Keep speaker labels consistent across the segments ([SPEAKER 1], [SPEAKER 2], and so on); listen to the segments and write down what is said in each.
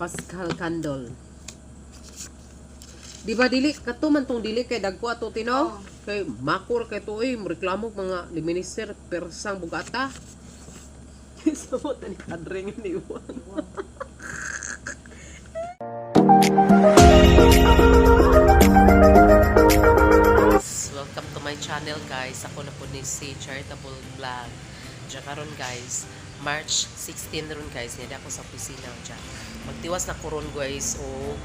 [SPEAKER 1] Pascal candle. Di ba dili kato man tong dili kay dagko ato tino?
[SPEAKER 2] Oo.
[SPEAKER 1] Kay makor kay to oy, reklamo mga ni minister persang bugata. Samot na ni Padre nga ni Juan. Welcome to my channel, guys. Ako na po ni si Charitable Vlog. Diyan karon guys, March 16 ron guys, niya ako sa opisina diyan. Magtiwas na ko ron guys o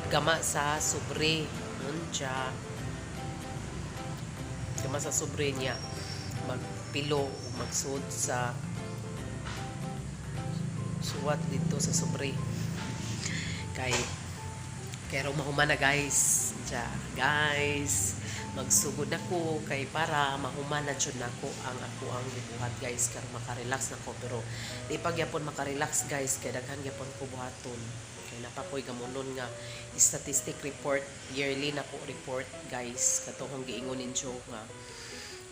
[SPEAKER 1] gama sa sobre nun siya. Gama sa sobre niya. Magpilo o magsud sa suwat dito sa sobre. Kay pero mahuman na guys. Diya, guys, magsugod na ko kay para mahuman na jud nako ang ako ang gibuhat guys, karon makarelax na ko, pero di pa gyapon makarelax guys kay daghan gyapon ko buhaton kay napakoy gamunon nga statistic report, yearly na ko report guys, kato kong giingon ninyo nga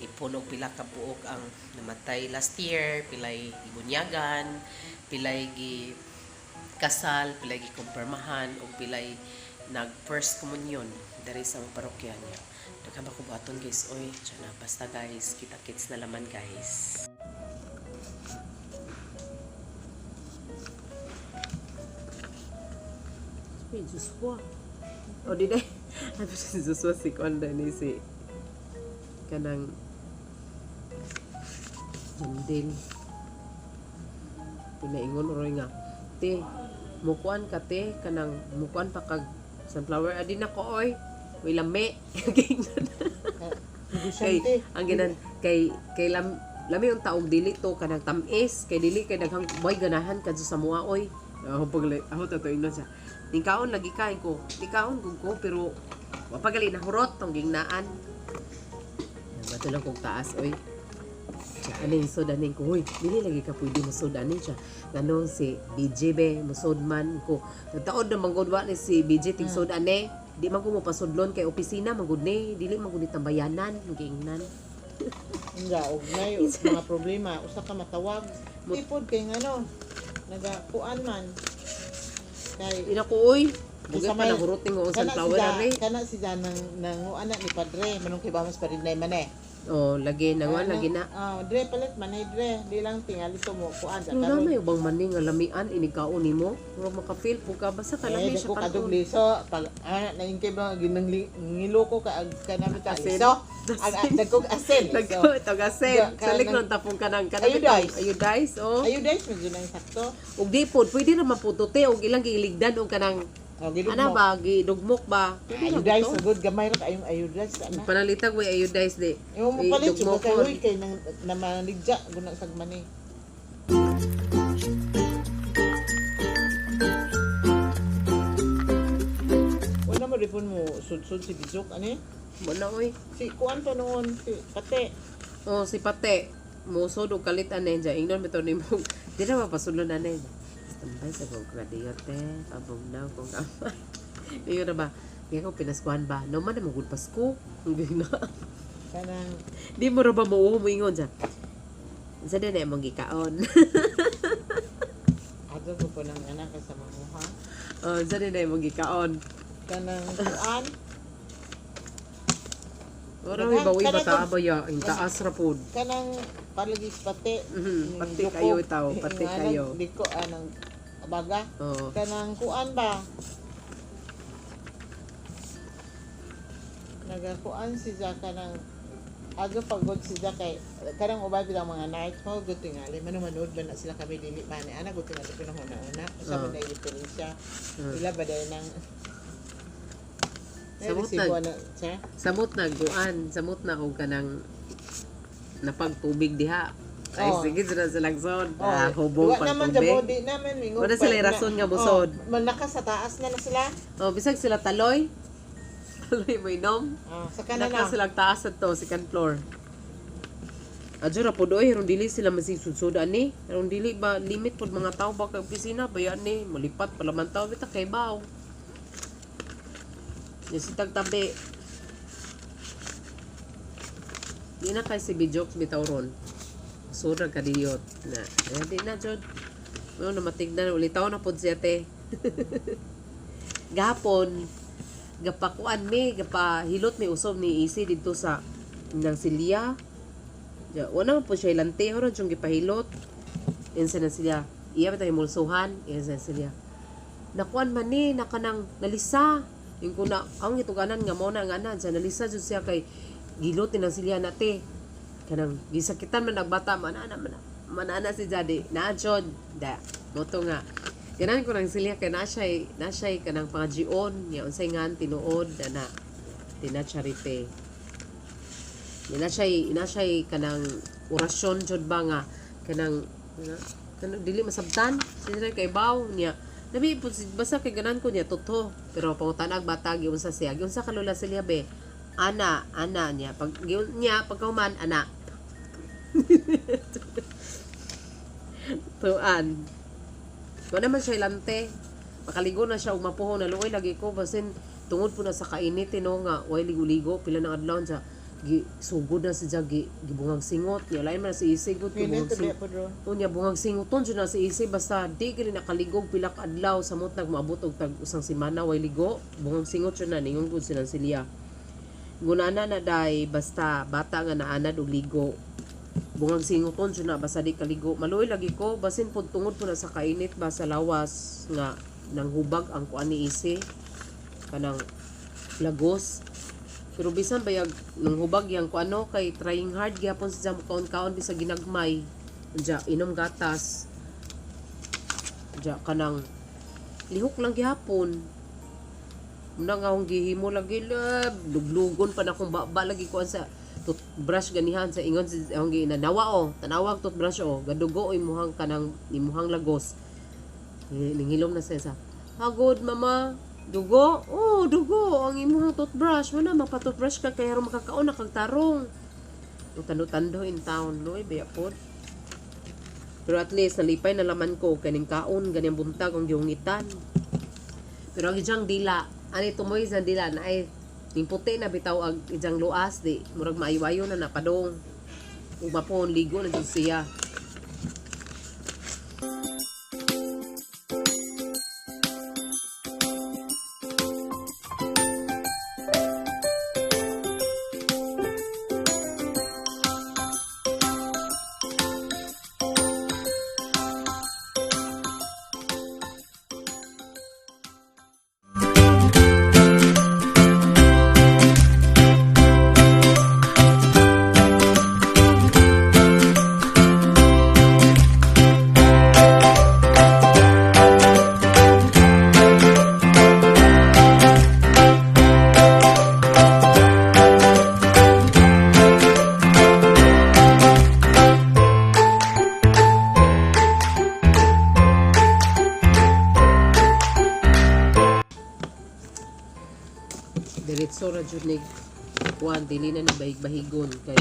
[SPEAKER 1] ipon og pila ka buok ang namatay last year, pilay gibunyagan, pilay gi kasal, pilay gikumpirmahan ug pilay nag first communion diri sa among parokya niya. Daghan ba ko buhaton guys oy, tiyan na basta guys, kita kits na laman guys. Uy, Joshua. O di day. Ano si Joshua si Konda ni si kanang Jandil. Pinaingon oroy nga. Te, mukuan ka te kanang mukuan pa kag sunflower adi na ko oy. Uy lami. Kay ang ginan kay kay lam lami ang taog dili to kanang tamis kay dili kay daghang boy ganahan kadto sa mua oy. Ako pag ako tato ingnon siya. Ningkaon lagi kain ko. Ningkaon gud ko pero wa pa gali nahurot tong gingnaan. Bato lang kong taas oy. Siya, aning sud aning ko, huy, dili lagi ka pwede mo sud aning siya. Nganong si BJ be, musod man ko. Nagtaod na manggod wa ni si BJ ting sud ane. Di man ko mo pasudlon kay opisina manggod ni, dili man gud ni tambayanan, giingnan.
[SPEAKER 2] Nga, og nay mga problema, usa ka matawag. Tipod kay ngano, nagakuan man. Kay
[SPEAKER 1] Ina ko oy, bugay
[SPEAKER 2] Sa
[SPEAKER 1] pa
[SPEAKER 2] may-
[SPEAKER 1] nahurot ning
[SPEAKER 2] kana si
[SPEAKER 1] sunflower
[SPEAKER 2] da,
[SPEAKER 1] are.
[SPEAKER 2] kana si da nang nanguan na ni padre, manong kay bamas pa rin man eh.
[SPEAKER 1] Oh, lagi nanguan lagi na.
[SPEAKER 2] Ah, dre palit man eh, dre, di lang tingali to mo kuan sa
[SPEAKER 1] Wala may ubang maning nga lamian inigkaon nimo. Murag maka-feel po ka basta
[SPEAKER 2] Eh,
[SPEAKER 1] kalami siya
[SPEAKER 2] dako kadog
[SPEAKER 1] kanon.
[SPEAKER 2] liso pag ah naingkay ba ginang ngiloko ka ag kanami ta
[SPEAKER 1] Asin.
[SPEAKER 2] liso. Ag dagkog asin. Liso.
[SPEAKER 1] Nagko tagasen.
[SPEAKER 2] Ka-
[SPEAKER 1] Salik lang tapong kanang kanang
[SPEAKER 2] Ayudays.
[SPEAKER 1] Ayudays, oh.
[SPEAKER 2] Ayudays medyo nang sakto.
[SPEAKER 1] Ug di pod pwede naman po to te og ilang giligdan og kanang
[SPEAKER 2] Oh, gilugmok.
[SPEAKER 1] ana ba gidugmok ba? Pwede na
[SPEAKER 2] Ayudays
[SPEAKER 1] to.
[SPEAKER 2] good gamay ra kayong ayudays ana.
[SPEAKER 1] Panalitag way ayudays di.
[SPEAKER 2] Imo mo palit
[SPEAKER 1] Dugmok
[SPEAKER 2] jud kay huy kay nang namaligja guna sag mani. Wala mo ripon mo sudsud si Bizok ani.
[SPEAKER 1] Mo na oy.
[SPEAKER 2] Si kuan pa noon si Pate.
[SPEAKER 1] Oh, si Pate. Musod og kalit ane dya. Ingnon bitaw nimo. Di na mapasudlon ane. Tambay sa kong kradiyote. Abong na kong amay. Ingon na ba? Di ako pinaskuhan ba? No man na magud Pasko. Ang na.
[SPEAKER 2] Kanang
[SPEAKER 1] Di mo ra ba mo mo ingon dya. Sa din na imong gikaon.
[SPEAKER 2] adto ko po ng anak sa manguha.
[SPEAKER 1] Oh, sa din na imong gikaon.
[SPEAKER 2] Kanang kuan
[SPEAKER 1] Ora may bawi ba ta ba ya? Ang taas ra pod.
[SPEAKER 2] Kanang palagi pate.
[SPEAKER 1] Pati
[SPEAKER 2] Dukog.
[SPEAKER 1] kayo itaw, pati
[SPEAKER 2] Nga,
[SPEAKER 1] kayo.
[SPEAKER 2] Diko anang baga.
[SPEAKER 1] Oh.
[SPEAKER 2] Kanang kuan ba? Nagakuan si Zaka ng ago pagod si Zaka kay kanang ubay bilang mga night mo good tingali manumanood ba na sila kami dili man ana good tingali pinahuna-una usa man
[SPEAKER 1] Ah.
[SPEAKER 2] na diferensya
[SPEAKER 1] Ah.
[SPEAKER 2] ila ba dahil nang
[SPEAKER 1] Samot
[SPEAKER 2] Samot na siya.
[SPEAKER 1] Samot na guan, samot na og kanang napagtubig diha. Ay
[SPEAKER 2] Oh.
[SPEAKER 1] sige sila sa lagson.
[SPEAKER 2] Oh,
[SPEAKER 1] Ah, hubong
[SPEAKER 2] wa naman jabo
[SPEAKER 1] pagtubig.
[SPEAKER 2] di naman mingon
[SPEAKER 1] Wala
[SPEAKER 2] pa
[SPEAKER 1] sila
[SPEAKER 2] na-
[SPEAKER 1] rason nga musod.
[SPEAKER 2] Oh, man sa taas na na sila.
[SPEAKER 1] Oh, bisag sila taloy. Taloy mo inom.
[SPEAKER 2] Oh, sa kanan
[SPEAKER 1] Naka
[SPEAKER 2] na.
[SPEAKER 1] sila taas adto second floor. Adyo ra pod oy, aron dili sila masisudsud ani. Aron dili ba limit pod mga tao ba kay opisina ba yan ni malipat pala man tao bita kay baw. Yung tagtabi. Di na kay si Bijok bitaw ron. Sura kadiyot na. Eh, di na jud. No, namatignan ulitaw na pod siya te. Gahapon gapakuan mi, gapahilot mi usob ni Isi didto sa nang silya. Ja, wala man po siya ilante, ora jung gipahilot. Yan sa nang silya. Iya ba tayo mulsuhan? Yan sa silya. Nakuan man ni, nakanang nalisa. Yung kuna, ang gituganan nga mo na nga na, sa nalisa jud siya kay gilot ni nang silya nate. Kanang gisakitan man nagbata, manana man manana si Jadi. Naa jud da. Moto nga. Ganan ko nang silya kay na siya kanang pangajion niya unsay ngan tinuod ana tina Charite. Ina siya kanang orasyon jud ba nga kanang kanang dili masabtan sila kay baw niya. Nabi po basta kay ganan ko niya totoo pero pangutanag bata giunsa siya giunsa ka lola silya be ana ana niya pag giun niya pagkahuman ana tuan. Wala man siya ilante. Makaligo na siya og mapuho na luoy lagi ko basin tungod po na sa kainit no nga way ligo-ligo pila na adlaw siya gi sugod na siya gi gibungag singot niya lain man na si Isi gud
[SPEAKER 2] Minute
[SPEAKER 1] gibungag
[SPEAKER 2] to
[SPEAKER 1] singot
[SPEAKER 2] po ron.
[SPEAKER 1] unya bungag singoton jud na si Isi basta di gani nakaligog pila ka adlaw samot nagmaabot og tag usang semana way ligo bungag singot jud na ningon gud silang silya gunana na day basta bata nga naanad og ligo bungag singoton jud na basta di kaligo maluoy lagi ko basin pud tungod po na sa kainit ba sa lawas nga nang hubag ang kuan ni Isi kanang lagos pero bisan bayag nang hubag yang kuano kay trying hard gyapon siya kaon-kaon bisag ginagmay ja inom gatas ja kanang lihok lang gihapon muna nga akong gihimo lagi love luglugon pa na akong baba lagi kuan sa toothbrush ganihan sa ingon si akong ginanawa o tanawag toothbrush o gadugo imuhang kanang imuhang lagos. Eh, ninghilom na siya sa hagod mama dugo oh dugo ang imuhang toothbrush wala mapa-toothbrush ka kay aron makakaon na kag tarong. Ang tando-tando in town loy baya pod pero at least nalipay na laman ko kaning kaon ganyang buntag ang gihungitan. Pero ang ijang dila, ani tumoy sa dila na ay ning puti na bitaw ang ijang luas di murag maayo-ayo na napadong. Ug mapon ligo na jud siya. Diretso ra jud ni kuan dili na ni bahig-bahigon kay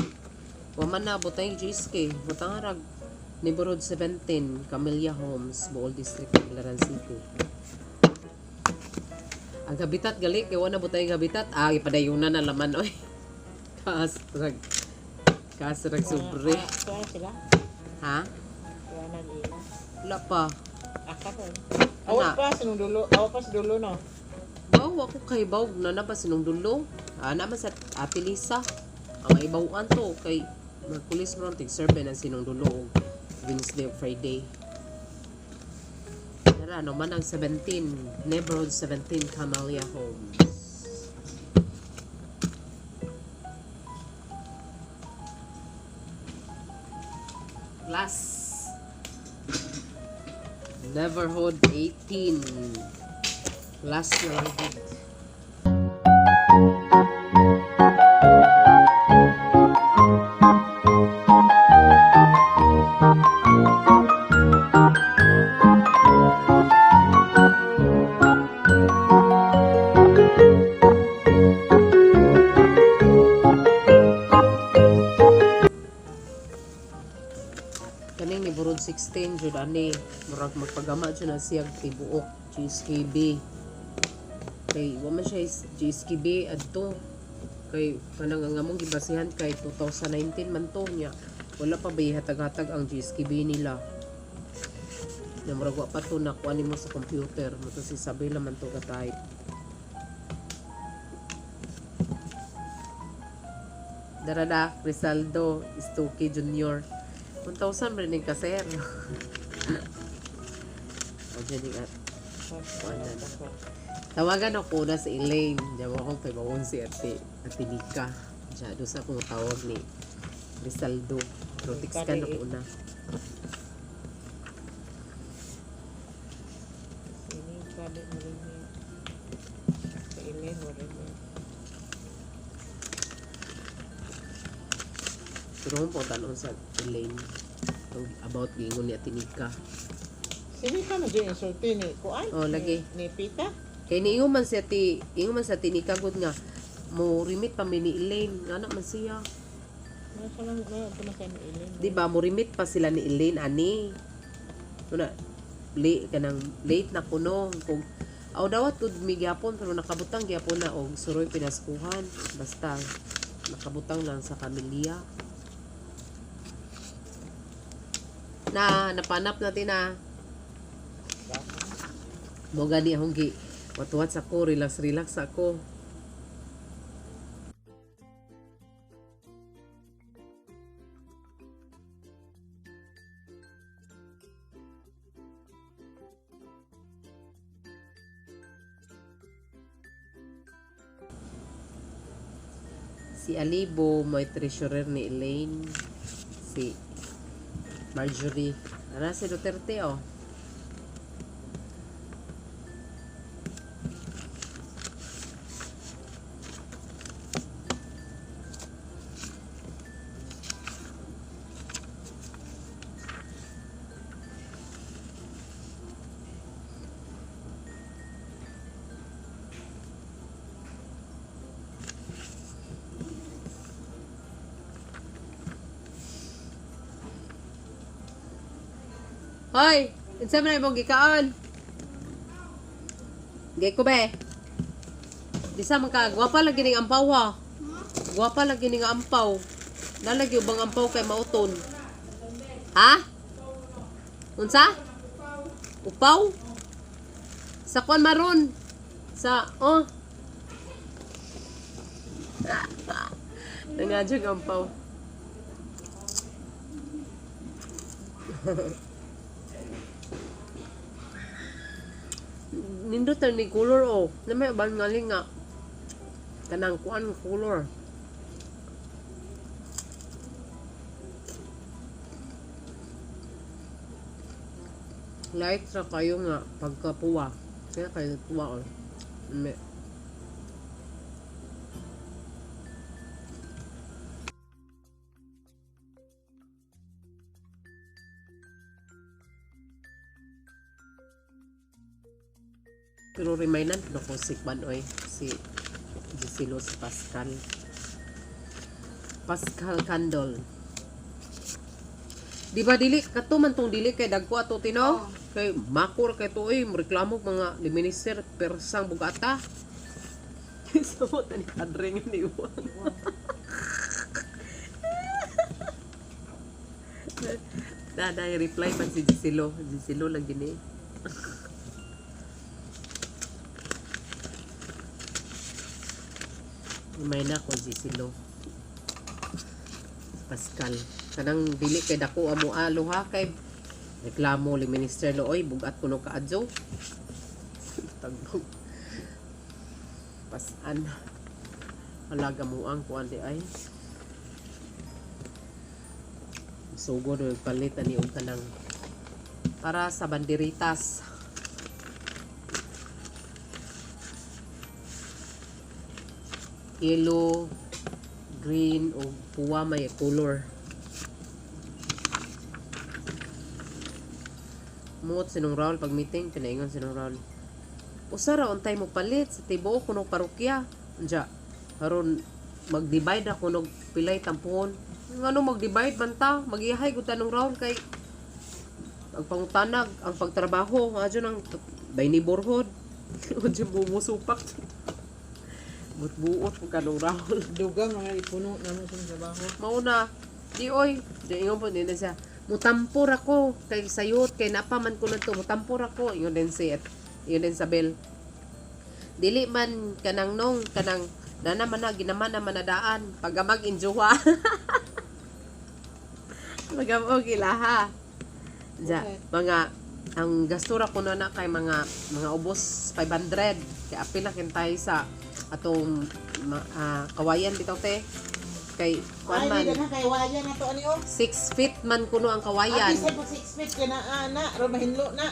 [SPEAKER 1] wa man na butay GSK butang rag neighborhood 17 Camellia Homes, Bool District, Tagbilaran City. Ang habitat gali kay wa na butay ang habitat ah ipadayonan na laman oy. Kasrag kasrag sobre.
[SPEAKER 2] Kuha sila.
[SPEAKER 1] Ha?
[SPEAKER 2] Kuha na ila.
[SPEAKER 1] Wala pa.
[SPEAKER 2] Aka po.
[SPEAKER 1] Ana.
[SPEAKER 2] Awa pa sinong dulo. Awa pa sa dulo no.
[SPEAKER 1] Baw ako kay baw na na ba sinong dulo? Ah, naman sa Ate Lisa. Ang maibawan to kay Merkulis mo tig serve ang sinong dulo og Wednesday o Friday. Tara, no man ang 17, neighborhood 17 Camellia Homes. Last Neighborhood 18. Last na lang gid. Kaning neighborhood 16 jud ani murag magpagama jud na siya tibuok GSKB. Kay wa man siya is GSKB adto kay kanang ang among gibasihan kay 2019 man to niya. Wala pa ba hatag-hatag ang GSKB nila. Na murag wa pa to nakuha nimo sa computer. Mo to si Isabela man to ka-type. Darada, Crisaldo, Stuckey Jr. 1,000 rin ka, sir. O, dyan yung Wala na. Tawagan ako na si Elaine. Diyan mo akong pibawon si Ate, Ate Nika. Diyan, doon sa akong tawag ni Rizaldo. Pero text ka na ko na.
[SPEAKER 2] Sini kali mo rin ni. Sa Elaine mo rin ni.
[SPEAKER 1] Pero kung po tanong sa Elaine about gingon ni Ate Nika.
[SPEAKER 2] Sini ka na dyan insulti ni Kuan?
[SPEAKER 1] Oh, lagi.
[SPEAKER 2] Ni Pita?
[SPEAKER 1] Kay niingon man si Ate, ingon man sa Ate Nika gud nga mo remit pa mi ni Elaine. Nga na man siya.
[SPEAKER 2] Nasa lang, na, ito na sa ni Elaine.
[SPEAKER 1] Di ba mo remit pa sila ni Elaine ani. Una late kanang late na kuno kung aw dawat gud mi gyapon pero nakabutang gyapon na og suroy pinaskuhan basta nakabutang lang sa pamilya na napanap natin na mo gani akong gi watuwat sa ko, relax relax ako. Si Alibo may treasurer ni Elaine, si Marjorie. Ana si Duterte, oh. Hoy, unsa man imong gikaon? Gay ko be. Di sa man ka gwapa lagi ning ampaw ha. Gwapa lagi ning ampaw. Nalagi ubang ampaw kay mauton. Ha? Unsa? Upaw? Sa kwan maron? Sa oh. Nangadyo ang ampaw. Nindot na ni color oh. Na may uban nga nga. Kanang kuan color. Light ra kayo nga pagkapuwa. Kaya kayo tuwa oh. Me. Pero remindan no ko si Kwan oy si Gisilo si Pascal. Pascal Candol. Di ba dili kato man tong dili kay dagko ato tino? Kay makor kay to oy reklamo mga ni minister persang bugata. Samot na ni Padre nga ni Juan. Daday reply man si Gisilo. Gisilo lang gini. May na ko Gisilo. Pascal. Kanang dili kay dako amo alo ha kay reklamo li minister looy bugat kuno kaadyo. Tagbog. Pasan. Alaga mo ang kuan di ay. Sugod og palit ani og kanang para sa banderitas. Yellow, green o puwa may color. Muot sinong Raul pag meeting pinaingon sinong Raul. Usa ra untay mo palit sa tibuok kuno parokya. Unja haron mag-divide ako nog pilay tampuhon. Ngano mag-divide man ta? Magihay gud tanong Raul kay ang pangutanag, ang pagtrabaho, adyo nang by neighborhood. Adyo bumusupak. Buot-buot po kanong Raul.
[SPEAKER 2] Dugang mga ipuno naman sa trabaho.
[SPEAKER 1] Mauna, di oy. Di ingon po din na siya. Mutampor ako kay sayot kay napa man ko nadto, mutampor ako. Ingon din si ingon din sa Bel. Dili man kanang nong kanang nana man na ginaman na manadaan pagamag injuwa. Magamog ilaha. Ja,
[SPEAKER 2] Okay.
[SPEAKER 1] mga ang gastura ko na na kay mga ubos 500 kay apil na kintay sa atong kawayan bitaw te kay kuan
[SPEAKER 2] Ay,
[SPEAKER 1] man
[SPEAKER 2] di na kay wayan na to ani oh.
[SPEAKER 1] 6 feet man kuno ang kawayan.
[SPEAKER 2] Abi sa pag 6 feet kay na ana, ro mahinlo na.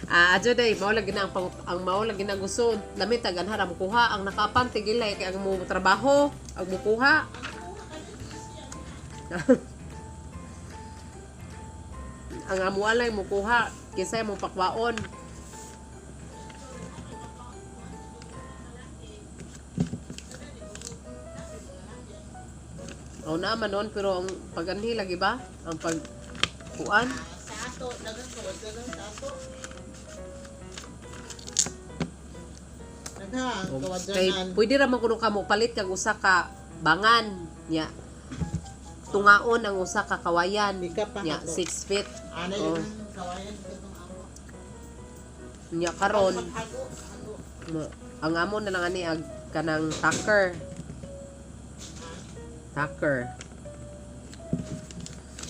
[SPEAKER 1] Ah, adyo day mao lagi na ang, ang mao lagi na gusto lamit tag anhara mo kuha ang nakaapan tigilay kay ang mo trabaho ang mukuha. Ang amo alay mo kuha kinsa mo pakwaon. O na man nun, pero ang paganhi lagi ba? Ang pag kuan.
[SPEAKER 2] Sa ato, dagan ko, dagan sa ato. Daghang
[SPEAKER 1] Kay
[SPEAKER 2] kawadyanan.
[SPEAKER 1] pwede ra man kuno ka mo palit kag usa ka bangan nya. Tungaon ang usa ka kawayan.
[SPEAKER 2] Di ka pa
[SPEAKER 1] Nya
[SPEAKER 2] hato.
[SPEAKER 1] 6 feet.
[SPEAKER 2] Ana
[SPEAKER 1] Oh.
[SPEAKER 2] yung kawayan katong amo.
[SPEAKER 1] Nya karon
[SPEAKER 2] Hago, hago.
[SPEAKER 1] ang amo na lang ani ag kanang tucker. Tucker.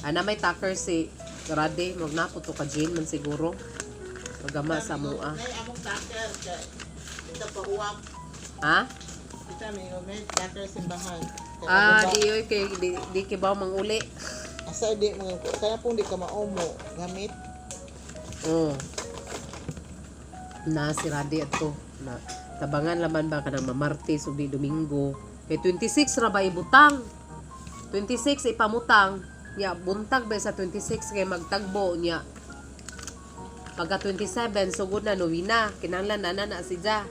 [SPEAKER 1] Ana may tucker si Rade, magnapo to ka Jane man siguro. Magama sa mua.
[SPEAKER 2] Nay among tucker kay ito pa uwak.
[SPEAKER 1] Ha?
[SPEAKER 2] Kita may tucker simbahan. Kay
[SPEAKER 1] Ah,
[SPEAKER 2] pababa.
[SPEAKER 1] di oy kay di kibaw manguli.
[SPEAKER 2] Asa di mga kaya pong di ka maomo gamit.
[SPEAKER 1] Oh. Na si Rade ato na tabangan laman ba kanang mamartes ug di Domingo. Kay 26 ra ba ibutang? 26 ipamutang. Nya buntag ba sa 26 kay magtagbo nya. Pagka 27 sugod na nowina, kinahanglan na na na si Ja.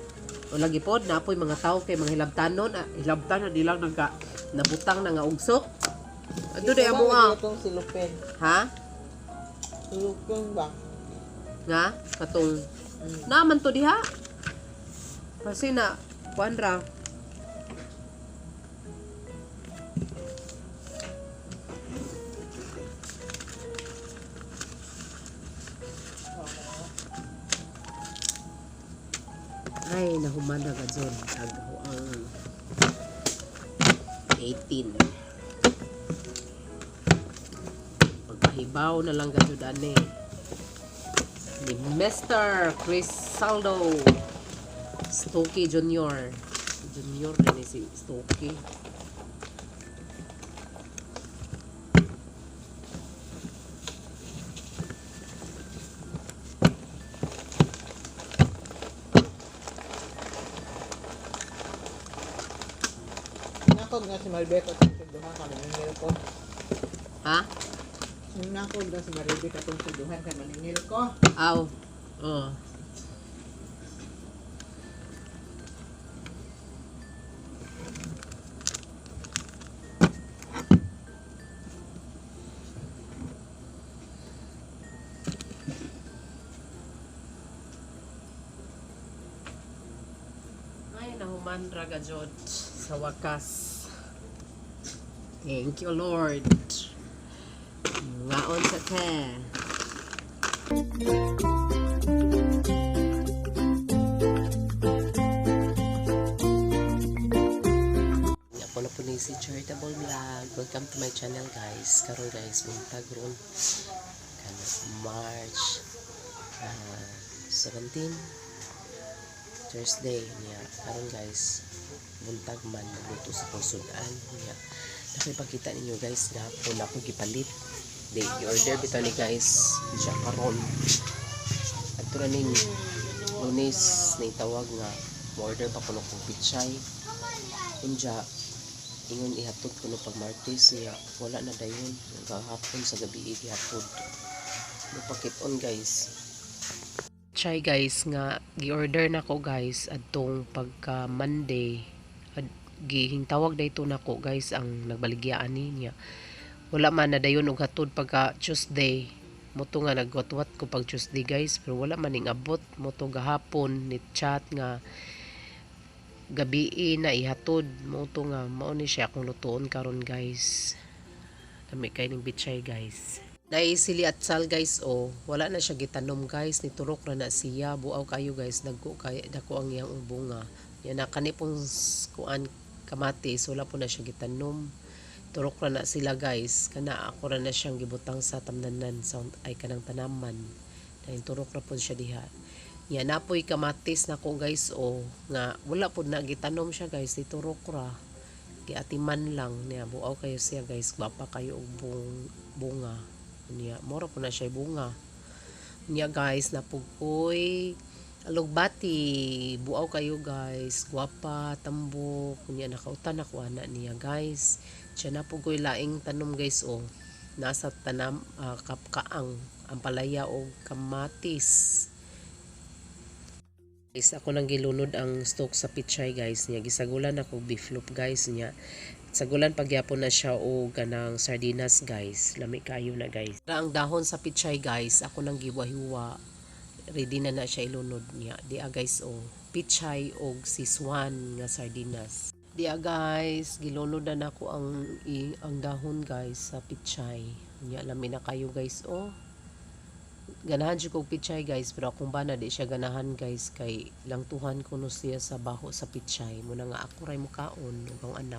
[SPEAKER 1] O lagi pod napoy mga tao kay mga hilabtanon, hilabtan na di lang nagka nabutang na nga ugsok. Adto day amo ah.
[SPEAKER 2] Itong silupin.
[SPEAKER 1] Ha?
[SPEAKER 2] Silupin ba?
[SPEAKER 1] Nga katong naman to diha. Kasi na kuan ra. Ay, nahuman na gazon. Ang 18. Pagpahibaw na lang gazon ane ni Mr. Chris Saldo Stokey Jr. Junior din ni si Stokey.
[SPEAKER 2] Nakog na si Maribek atong suduhan ka maningil ko.
[SPEAKER 1] Ha?
[SPEAKER 2] Nakog na si Maribek atong suduhan ka maningil ko.
[SPEAKER 1] Aw. Oh. Ay, nahuman raga jud sa wakas. Thank you, Lord. Ngaon sa te. Ako na po ni si Charitable Vlog. Welcome to my channel, guys. Karon guys, buntag ron. Kan March 17, Thursday niya. Karon guys, buntag man magluto sa kong sudan niya. Nakipagkita ninyo guys na ako na ako gipalit. They order bitaw ni guys siya karon. Adto na ning Lunes na itawag nga mo-order pa kuno kong pichay. Unja ingon ihatod kuno pag Martes niya wala na dayon gahapon sa gabi gihapon. Mopakit-on guys. Chay guys nga gi-order nako guys adtong pagka Monday. Ad, gihingtawag dayto nako guys ang nagbaligya ani niya. Wala man na dayon og hatod pagka Tuesday. Moto nga nagwatwat ko pag Tuesday guys pero wala man ning abot moto gahapon ni chat nga gabi na ihatod moto nga mao ni siya akong lutuon karon guys. Lami kay ning pichay, guys. Naay sili atsal, guys, oh. Wala na siya gitanom, guys, ni turok ra na siya. Buaw kayo, guys, dagko kay dako ang iyang bunga. Yan na kani pong kuan kamatis, wala po na siya gitanom. Turok ra na sila, guys. Kana ako ra na siyang gibutang sa tamnanan sa ay kanang tanaman. Dahil turok ra po siya diha. Ya napoy kamatis nako, guys, oh, nga wala po na gitanom siya, guys, ni turok ra. Giatiman lang niya. Buaw kayo siya, guys, gwapa kayo og bunga niya. Mora po na siya bunga niya, guys. Napugkoy alugbati, buaw kayo, guys, gwapa tambok niya. Nakautan ako ana niya, guys. Siya napugoy laing tanom, guys, oh, nasa tanam kapkaang ampalaya og kamatis. Guys, ako nang gilunod ang stalk sa pichay, guys, niya. Gisagulan ako beef loop, guys, niya. Sagulan pagyapon na siya og kanang sardinas, guys. Lami kayo na, guys. Ang dahon sa pichay, guys, ako nang giwa-hiwa. Ready na na siya ilunod niya. Di guys, oh, pichay og Szechuan nga sardinas. Di guys, gilunod na nako ang dahon, guys, sa pichay. Nya lami na kayo, guys, oh. Ganahan siya kog pichay, guys, pero akong bana di siya ganahan, guys, kay langtuhan kuno siya sa baho sa pichay. Muna nga ako ray mukaon ug ang anak.